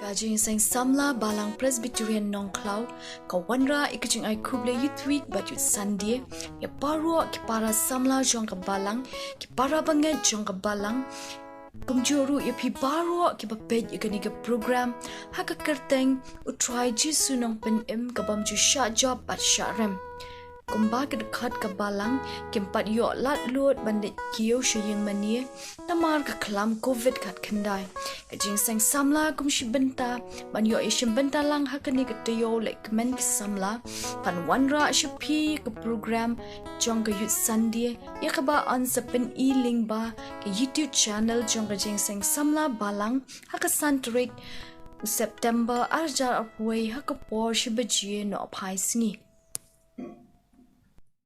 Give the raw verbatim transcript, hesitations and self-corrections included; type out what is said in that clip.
Ka Jingïaseng Samla Balang Presbyterian Nongkhlaw ka wanrah ïa ka jingai khublei Youth Week bad Youth Sunday ïa baroh ki para samla jong ka balang, ki para bangeit jong ka balang, kumjuh ruh ïa phi baroh kiba peit ïa kane ka program ha ka kyrteng U Trai Jisu Nongpynim ka bym ju shah jop bad shah rem. Kumba ka dkhot ka balang, kim pat ïoh lad luid ban leit kiew sha ïing mane namar ka khlam covid khatkhyndai. Ka Jingïaseng Samla kum shi bynta ban ïoh ïashim bynta lang ha kane ka taïew lehkmen ki samla, kan wanrah sha phi ka program jong ka Youth Sunday ïa kaba yn sa pyni lyngba ka YouTube channel jong ka Jingïaseng Samla Balang ha ka san tarik u September ar hajar arphew wei ha ka por shi baje nohphai sngi.